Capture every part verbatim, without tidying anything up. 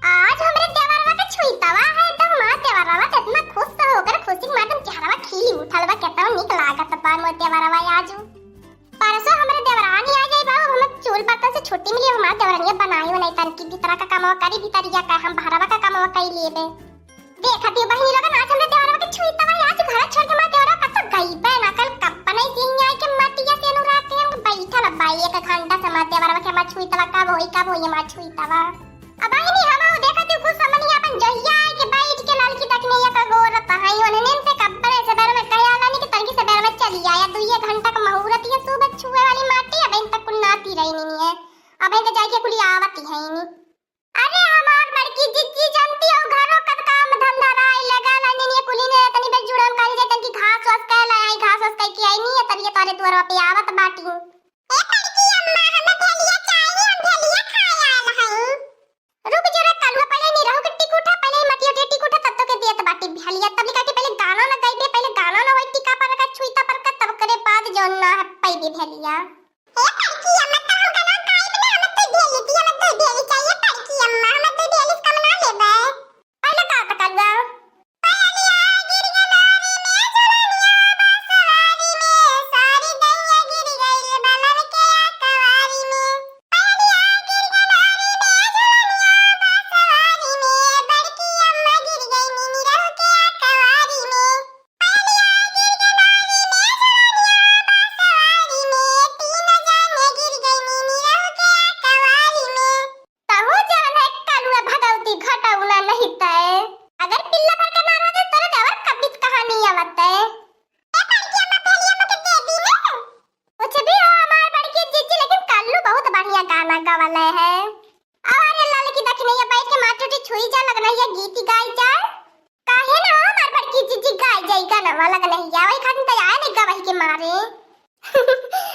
आज हमरे देवरवा के छुईतवा है, तो हमार देवरवा तो इतना खुश होकर खुशी के मारे चेहरवा खिल उठल बा, केतना निक लागत बा मोर देवरवा आजू। परसों हमरे देवरानी आ जाई बाबू, हमें चूल बर्तन से छुट्टी मिली, हमार देवरानिया बनाई बनाई तनकी भीतरा का कमवा करी, भीतरिया का हम बहरवा का कमवा कई लेबे। देखत ही बहिनी लोगन, आज हमरे देवरवा के छुईतवा, आज घर छोड़ के हमार देवरवा कत्तो गईबे ना कल, कब बनाई सिंह आए के मटिया से अनुराग के हम बैठल बाई एक घंटा से हमार देवरवा के हमार छुईतवा कब होई, कब होई हमार छुईतवा। अब बहिनी, हम देखत ही कुछ समनिया अपन जहिया आए के बैठ के ललकी तकनिया का गोरत हई, उन्हने से कब्बरे से बेर में कहे आलानी के तनकी से बेर में चली आया, दुइये घंटा का मुहूर्त ये सुबह छुए वाली माटी, अब इन तक कुल नाती रही नहीं है, अब इनके जाके कुली आवत ही है नहीं। अरे हमार बड़की जिज्जी जानती हो, घरों का काम धंधा राय लगा ना, निनिया कुली ने तनी बेर जुड़म कर जे तनकी घास वास कह लाई, घास वास कह के आई नहीं है, तब ये तोरे दुआरवा पे आवत बाटी। ए बड़की अम्मा, हमें भेलिया चाहिए, हम भेलिया खाए आयल हई। रुक जरा कलुआ, पहले निरहू के टिक उठा, पहले मटिया के टिक उठा, तब तो के दियत बाटी भेलिया। तब लिखा के पहले गाना ना गाइबे, पहले गाना ना वही टिका पर का छुईता पर का, तब करे बाद जौन ना है पैबे भेलिया। ए बड़की अम्मा, तो हम गाना गाइब ना, हमें तो भेली दी, हमें तो भेली चाहिए बड़की अम्मा, हमें तो भेली कम ना लेबे। पहले का तो कलुआ। पहलिया गिर गया नारी में, झुलनिया बसवारी में, सारी गैया गिर गई बलन के अकवारी में। पहलिया गिर गया नारी में, झुलनिया बसवारी में, बड़की अम्मा गिर गई नीनी रहू के अकवारी में। पहलिया गिर गया नारी में, झुलनिया बसवारी में, तीन जाने गिर गई नीनी रहू के अकवारी में। तहु जान है कलुआ भगवती घटौना नहीं तय। अगर पिल्ला भर के ना रहते, तोरे देवर कबित कहानी आवत है। ए बड़की अम्मा, भेलिया मत दे दी ना। कुछ भी हो हमार बड़की जिज्जी, लेकिन कल्लू बहुत बढ़िया गाना गवले है। अरे ललकी दखिनैया बैठ के माटी उटी छुई जा, लगनैया गीत गाई जा। काहे ना हो हमार बड़की जिज्जी गाई जाई गाना लगनैया, वही खातिर तो आए नहीं गवाही के मारे।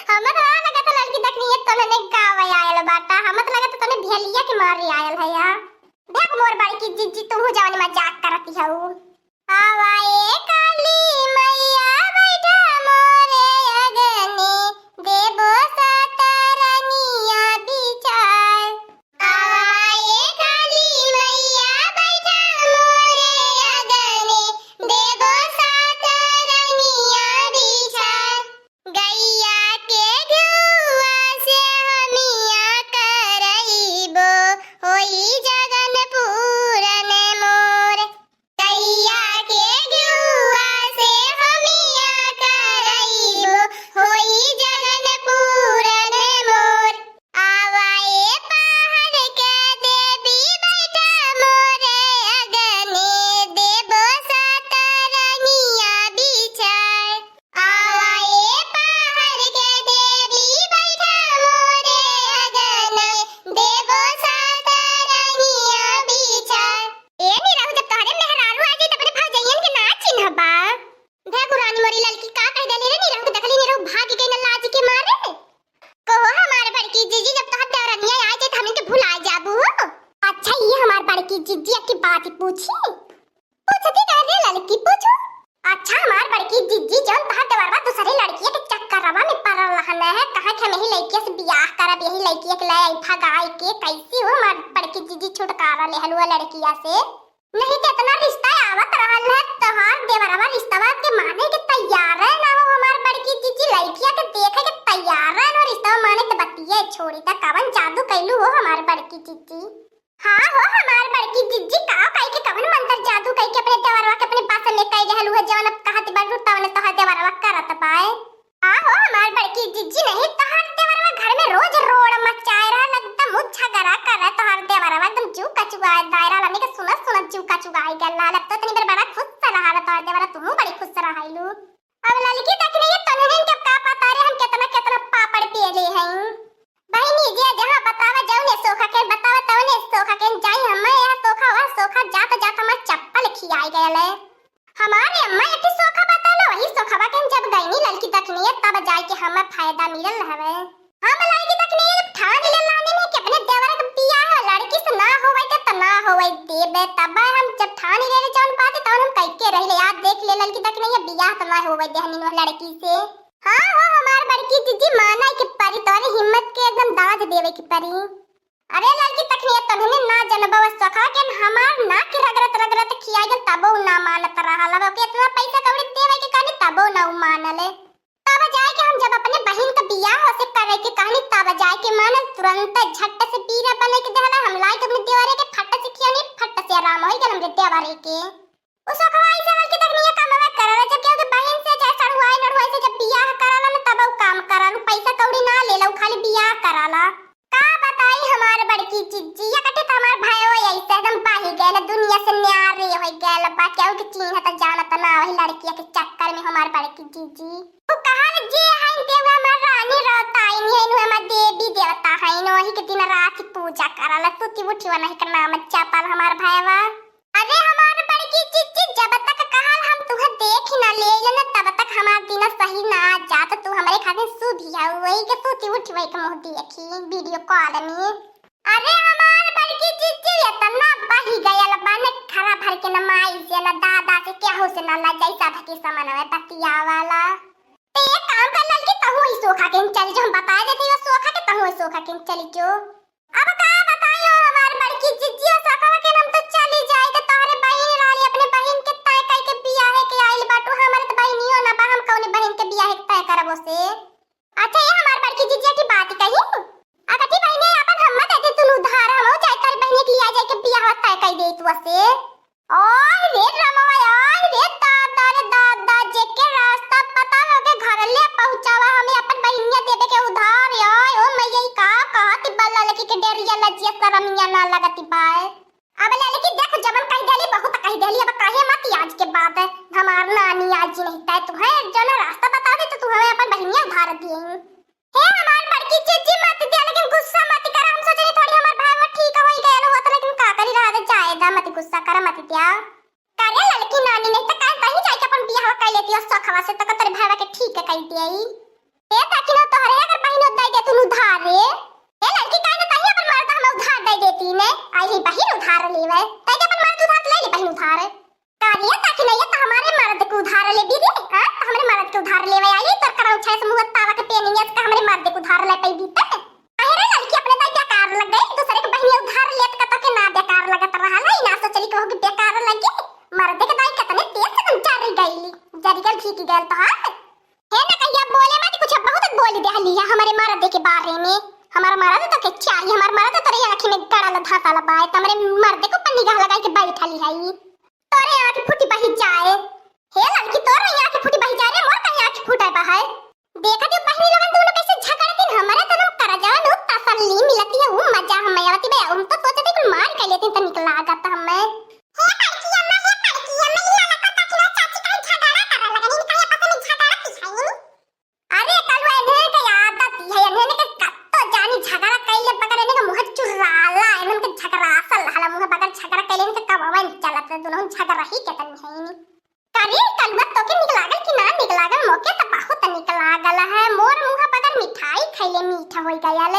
हमर हाँ लगत ललकी दखिनैया तोने गावे आयल बाटा, हमत लगत तोने भेलिया के मारे आयल है या। देख मोर बड़की जिज्जी, तू जवन मजाक करती हऊ। आवा ए काली मैया बैठा मोरे अगने, देबो सतरनिया बिचार। आवा ए काली मैया बैठा मोरे अगने, देबो सतरनिया बिचार। गैया के घिउवा से हमिया करइबो, होई जगन पूरन मोर। गैया के घिउवा से हमिया करइबो, होई जगन पूरन मोर। आवा ए पहाड़ के देवी बैठा मोरे अगने, देबो सतरनिया बिचार। आवा ए पहाड़ के देवी बैठा मोरे अगने, देबो सतरनिया बिचार। ए निरहू, जब तोहरे मेहरारू आ जाई त अपने भौजइयन के ना चिन्हबा। देखू रानी मोरी ललकी का कह देली रे निरहू के, देखली निरहू भाग गई ना लाज के मारे। कहो हमार बड़की जिज्जी, जब तोहर देवरनिया आ जाई त हमनी के भुला जाबू हो। अच्छा ये हमार बड़की जिज्जी की बात पूछी? पूछती का रे ललकी, पूछो। अच्छा हमार बड़की जिज्जी, जौन तोहर देवरवा दूसरे लड़किया के चक्करवा में पड़ल रहन है, कहा कि हम यही लड़किया से बियाह करब, यही लड़किया के ले आई भगाई के, कैसी हो हमार बड़की जिज्जी छुटकारा लेहलू है लड़किया से? नहीं तो इतना रिश्ता आवत रहल है, तोहार देवरवा रिश्तवा के माने के तैयार है ना हो हमार बड़की जिज्जी, लड़किया के देखे के तैयार है ना, रिश्तवा माने के बतिये छोड़ी। त कवन जादू कैलू हो हमार बड़की जिज्जी? हाँ हो हमार बड़की जिज्जी, का कई के कवन मंत्र जादू कई के अपने देवरवा के अपने बस में कई रहलू है, जवन अब कहत बारू तवन तोहार देवरवा करत बाए। हाँ हो हमार बड़की जिज्जी, नहीं तोहार देवरवा घर में रोज रोड़ मचाए रहल, एकदम मुझ झगड़ा कर रहा तोहार देवरवा, एकदम जीव कचुआए दाए रहल, हमनी के सुनत सुनत जीव कचुआए गल रहल। अब तो तनी बेर बड़ा खुश से रहल तोहार देवरवा, तुहू बड़ी खुश से रहलू। अब ललकी दखिनैया तोहन के का पता रे, हम केतना केतना पापड़ पियले हई। बहिनी जे जहाँ बतावा जौने सोखा के, बतावा तौने सोखा के, जाई हम यहाँ सोखा वहाँ सोखा, जात जात हमार चप्पल खियाई गयल है। हमारे अम्मा एक ठे सोखा बतालो, वही सोखवा के हम जब गईनी ललकी दखिनिया, तब जाए के हमें फायदा मिलल हवे। हम ललकी दखिनिया जब ठान ले लाने में कि अपने देवर के बियाह लड़की से ना होवे के त ना होवे देबे, तब हम जब ठान ले ले जौन बात तौन हम कह के रह ले, याद देख ले ललकी दखिनिया बियाह त ना होवे देहनी लड़की से। हाँ हो हमार बड़की जिज्जी, माना के परी, तोरे हिम्मत के एकदम दाद देवे के परी। अरे ललकी दखिनिया, तोहने ना जनबा, सोखा के होई गल हमरे देवरे के। उ सोखवा ऐसे रहल कि तखनी ये कामवा करला, जब केहू के बहिन से चाहे सड़ुआई नड़ुआई से जब बियाह कराला न, तब उ काम कराला, पैसा कौड़ी ना लेला, उ खाली बियाह कराला। का बताई हमार बड़की जिज्जी, या कटे त हमार भाई ऐसे एकदम बाही गयल, दुनिया से न्यारे हो गयल बा, केहू के चिन्हत जानत ना, वही लड़किया के चक्कर में हमार बड़की जिज्जी। उ कहल जे हइन ते हमार रानी रहता हइन, हइन हमार देवी देवता हइन, वही के दिन रात पूजा कराला, सुती उठी वनही के नाम चपल हमार भाईवा। अरे हमार बड़की जिज्जी, जब तक कहल हम तुहे देख ना लेइले न, तब तक हमार दिन सही ना जात। तू हमरे खातिर शुभ हऊ, वही के सूती उठी वही के मुँह देखी video call में। अरे हमार बड़की जिज्जी, एतना बही गयल बा न, घरा भर के न माई से न दादा से केहू से न लजाई, सब के समनवे बतियावला। ते एक काम कर ललकी, तहू ही सोखा के चली जो, हम बताए देती हो सोखा के, तहू ही सोखा के चली जो। अब का बताई हो हमार बड़की जिज्जी, सोखवा के हम तो चली जाई, तो तोहरे बहिन रहली, अपने बहिन के तय कई के बियाहे के आइल बाटू, हमारे तो बहिनियो ना बा, हम कौने बहिन के बियाहे के तय करबो से। अच्छा ये हमार बड़की जिज्जी की बात कही, अगर ती बहिने अपन हम मत देते तुन उधार, हम जाए तारी बहिने के लिया जाए के बियाह तय कई दे तू से। ओए रे रमवा, ओए रे दादा रे दादा, जेके रास्ता पता होके घर ले पहुँचावा, हमें अपन बहिनिया देवे के उधार। ओए ओ मैया, ई का कहती बा ललकी के डेरिया, लजिया सरमिया ना लगती बाय। अब ललकी देख जवन कह देली, बहुत कह देली, अब काहे मत आज के बाद हमार नानी आजी नहीं तय तू है, जो ना रास्ता बता दे तो तू हमें अपन बहिनिया उधार दिए। हे हमार बड़की जिज्जी मत दिया, लेकिन गुस्सा मत करा, हम सोचनी थोड़ी हमार भाई वो ठीक होई गयल होत, लेकिन का करी, रहा दे, जाए दा, मत गुस्सा करा, मत दिया। करे ललकी नानी नहीं तो काहे कहीं जाके अपन बियाह कर लेती हो सखवा से, तो तोरे भाईवा के ठीक कर दिया ई। ए ताकि ना तोहरे अगर बहिन दे दे तू उधार रे। ए ललकी काहे ना कहीं अपन मर्द हम उधार दे देती ने, आई ही बहिन उधार लेवे, तै के अपन मर्द उधार ले ले बहिन उधार। का रे, ताकि नहीं है तो हमारे मर्द के उधार ले भी रे, हाँ? तो हमारे मर्द के उधार लेवे आई, तोर करौछा से मुँह तावा के पेनिया से का हमारे मर्द के उधार ले पैबी ते? काहे रे ललकी, अपने दाई बेकार लग गई, दूसरे के बहिनिया उधार लेत का तो के ना बेकार लगत रहा ना, ई ना सोचली कि वो भी बेकार लगी। मर्द के दाई कितने तेज से तुम जरी गई, जरी गल ठीक गल तो हाँ। हे ना कहिया बोले मत, कुछ बहुत बोली देहली है हमारे मर्द के बारे में। हमार मर्द तो के चाहिए, हमार मर्द तो तोरे आँखी में गड़ल धंसल बाय, तो हमारे मर्द के ऊपर निगाह लगाई के बैठली है ई। तोरे आँख फूटी बही जाए। हे लड़की, तोरे आँख फूटी बही जाए रे, मोर कहीं आँख फूटे बा है। देखा जो बहिनी लोगन दोनों कैसे झगड़ती, हमारे तो नम कर जावा नु तसल्ली मिलती है, वो मजा हमें आवती बे। हम तो सोचते कि मार के लेती तो निकला जाता हमें। हे बड़की अम्मा, हे बड़की अम्मा, ये लड़का तो कि ना चाची कहीं झगड़ा करे लगन, इनका ये पता नहीं झगड़ा की है। अरे कलुआ, इन्हें के आदत है, इन्हें के कत्तो जानी झगड़ा कैले बगैर इन्हें के मुँह चुराला, इन्हें के झगड़ा असल हला मुँह बगैर झगड़ा कैले इनके कमावन चलत है, दोनों झगड़ा ही के तनी है इन्हें। करे कलुआ, तोके निक लागल कि ना निक लागल? मोके त बहुत निक लागल है, मोर मुँह बगैर मिठाई खैले मीठ होई गयल।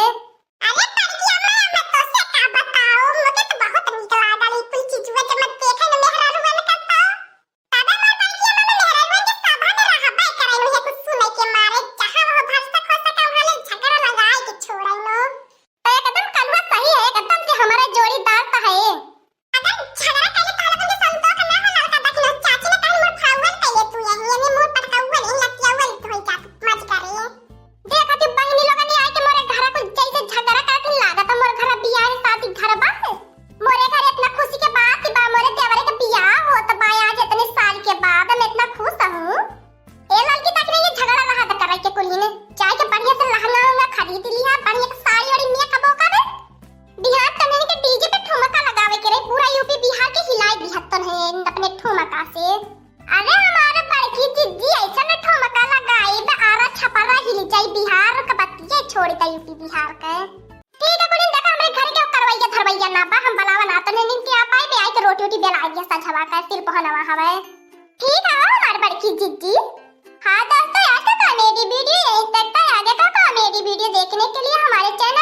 अरे बड़की अम्मा, मैं तोसे का बताओ, मोके त बहुत निक लागल ई कुल चीजुआ जब मैं देखे न मेहरारू वाले का तो। तबे मोर बड़की अम्मा में मेहरारुआ के सभा में रहबे करे नु है कुछ सुने के मारे, जहाँ वहाँ भरसक हो सका वहाँ ले झगड़ा लगाए के छोड़े नु। तो एकदम कलुआ सही है, एकदम से हमारा जोड़ीदार तो है। अगर झगड़ा करे तो अपन के संतोष ना हो लड़का दखिनो चाची ने कहल मोर फाउल कैले तू यही, यानी मोर पटकाउल, यही लतियाउल धोई का मत करे। देखा तू बहिनी लोगन ने आके मोरे घरा कुल जैसे झगड़ा करके लागत है, मोर घरा बियाह शादी घर बा। मोरे घर इतना खुशी के बात बा, मोरे देवरे के बियाह होत बा आज इतने साल के बाद, हम इतना खुश हूँ। ए लड़की तक ने ये झगड़ा रहा था करे के कुल्ही ने, जाए के बढ़िया से लहंगा उहंगा खरीद लिया, बढ़िया के साड़ी ओड़ी मेकअप ओकअप। बिहार तनन के डीजे पे ठुमका लगावे के रहे, पूरा यूपी बिहार के हिलाई दिहत तन है अपने ठुमका से। अरे हमारे बड़की जिज्जी ऐसा न ठुमका लगाई त आरा छपरा हिल जाई, बिहार का बतिये छोड़ दा यूपी बिहार के। ठीक है, कुलिन देखा हमरे घर के करवैया धरवैया ना बा, हम बुलावा ना तो नहीं के आप आए, आए के रोटी ओटी बेला आइए सजवा का सिर पहनवा हवे। ठीक है, हमार बड़की जिज्जी। हाँ दोस्तों, आज का कॉमेडी वीडियो यहीं तक था। आगे का कॉमेडी वीडियो देखने के लिए हमारे चैनल